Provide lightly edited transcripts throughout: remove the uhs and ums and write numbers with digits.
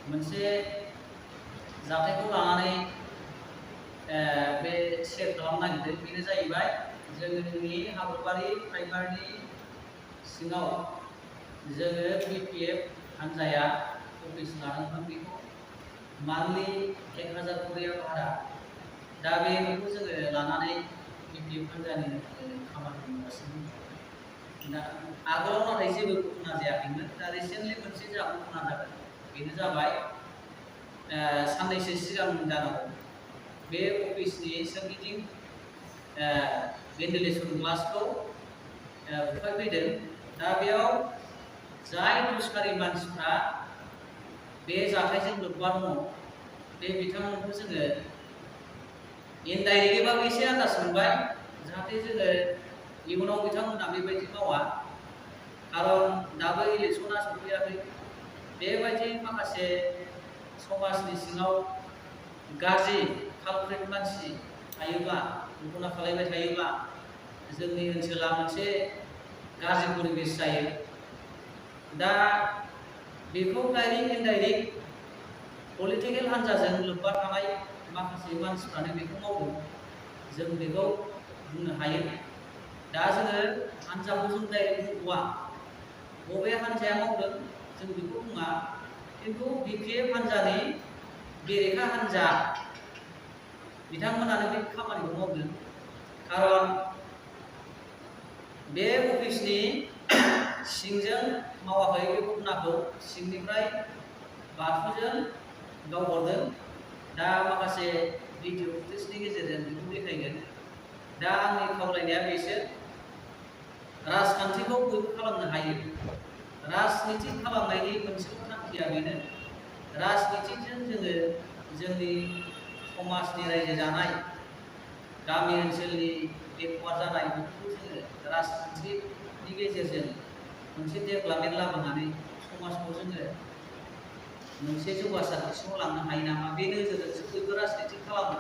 मोनसे जाथायखौ लानानै बे शेयार खालामनो नागिरदों। बेनो जाहैबाय जोंनि हाब्रुबारि प्राइमारिनि सिङाव जोङो BPF हान्जाया अफिस लादोंमोन। बेखौ मान्थलि 1000 करिया भारा। दा बेखौ जोङो लानानै BPF हान्जानि खामानि मावगासिनो दं। दा आगोलाव नाथाय जेबो घटना जायाखैमोन। दा रिसेन्टलि मोनसे जोंहा घटना जादों। बेनो जाबाय साननैसो सिगां जानांगौ बे अफिसनि सोरगिदिं भेन्टिलेसन ग्लासखौ बुफायफैदों। दा बेयाव जाय दुष्कारि मानसिफ्रा बे जाथायजों लोब्बा दङ बे बिथांमोनखौ जोङो इनडाइरेक्टलिबाबो एसे आन्दाज मोनबाय, जाहाथे जोङो इयुनाव बिथांमोना बेबायदि मावा। खारन दाबो इलेक्सना सफैयाखै। बेबायदि माखासे समाजनि सिङाव गाज्रि कालप्रिट मानसि थायोब्ला, घटना खालामबाय थायोब्ला जोंनि ओनसोला मोनसे गाज्रि परिबेस जायो। दा बेखौ डाइरेक्ट इनडाइरेक्ट पलिटिकेल हान्जाजों लोब्बा थानाय माखासे मानसिफ्रानो बेखौ मावदों, जों बेखौ बुंनो हायो। दा जोङो हान्जाखौ जों डाइरेक्ट बुंथ'वा, बबे हान्जाया मावदों जों बेखौ बुङा। खिन्थु BPF हान्जानि बेरेखा हान्जा बिथांमोनानो बे खामानिखौ मावदों। खारन बे अफिसनि सिंजों मावाखै बे घटनाखौ, सिंनिफ्राय बाथुलजों गावहरदों। दा माखासे भिडिअ फुटेजनि गेजेरजों बेखौ देखायगोन। दा आंनि खावलायनाया बेसो, राजखान्थिखौ बयबो खालामनो हायो। राजनिति खालामनायनि मोनसेल' थांखिया बेनो, राजनितिजों जोङो जोंनि समाजनि रायजो जानाय, गामि ओनसोलनि बेकवार्ड जानाय बेफोरखौ जोङो राजखान्थिनि गेजेरजों मोनसे डेभेलपमेन्ट लाबोनानै समाजखौ जोङो मोनसे जौगासार बिथिङाव लांनो हायो नामा, बे नोजोरजोंसो बयबो राजनिति खालामो।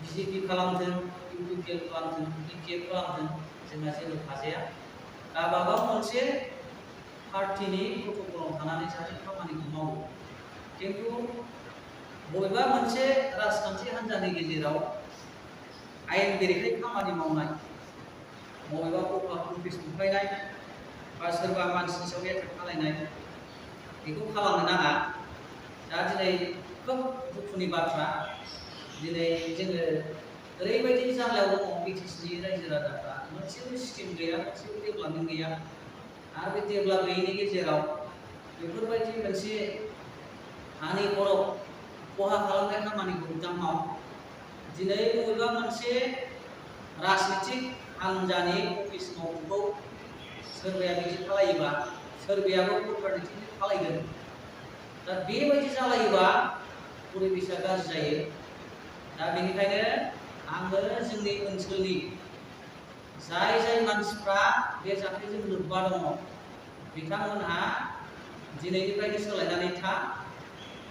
BJP खालामथों, UPPL खालामथों, BPF खालामथों, जोंहा जेबो फाजाया। गावबागाव मोनसे पार्टिनि प्रट'कलाव थानानै जाहाथे खामानिखौ मावो। खिन्थु बबेबा मोनसे राजखान्थि हान्जानि गेजेराव आयेन बेरेखायै खामानि मावनाय, बबेबा अफिस बुफायनाय बा सोरबा मानसिनि सायाव एटाक खालामनाय, बेखौ खालामनो नाङा। दा दिनै खोब दुखुनि बाथ्रा, दिनै जोङो ओरैबायदि जायगायाव दङ BTCनि रायजो राजाफ्रा, मोनसेबो स्किम गैया, मोनसेबो डेभेलपमेन्ट गैया। आरो बे डेभेलप गैयैनि गेजेराव बेफोरबायदि मोनसे हानि खरब खहा खालामनाय खामानिखौ दा माव। दिनै बबेबा मोनसे राजनितिक हान्जानि अफिस मावख'खौ सोरबाया बिदि खालायोबा सोरबायाबो अल्टारनेटिभलि खालायगोन। दा बेबायदि जालायोबा परिबेसा गाज्रि जायो। दा बेनिखायनो आङो जोंनि ओनसोलनि जाय मानसिफ्रा बे जाथायजों लोब्बा दङ बिथांमोनहा दिनैनिफ्रायनो सोलायनानै था,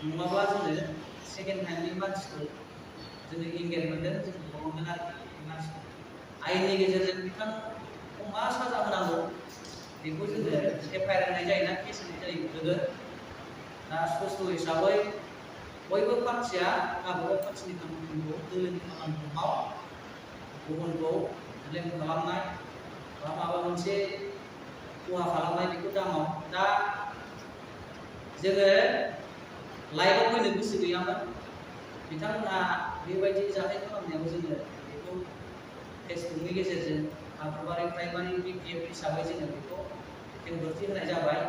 नङाब्ला जोङो सेकेन्ड टाइमनि मानसिखौ जोङो इंगेज मोनदों, जों बर'मोन आरोखि मानसिखौ आयेननि गेजेरजों बिथांखौ मा साजा होनांगौ बेखौ जोङो एफआइआर होनाय जायोना केस होनाय जायो गोदो। दा स्पष्ट हिसाबै बयबो पार्टिया गावबागाव पार्टिनि खामानिखौ, दोलोनि खामानिखौ माव, गुबुनखौ ब्लेम खालामनाय बा माबा मोनसे खहा खालामनाय बेखौ दामाव। दा जोङो लाइभआव फैनो गोसो गैयामोन, बिथांमोनहा बेबायदि जाथाय खालामनायाव जोङो बेखौ फेसबुकनि गेजेरजों हाब्रुबारि प्राइमारि BPF हिसाबै जोङो बेखौ खेंफोरथि होनाय जाबाय।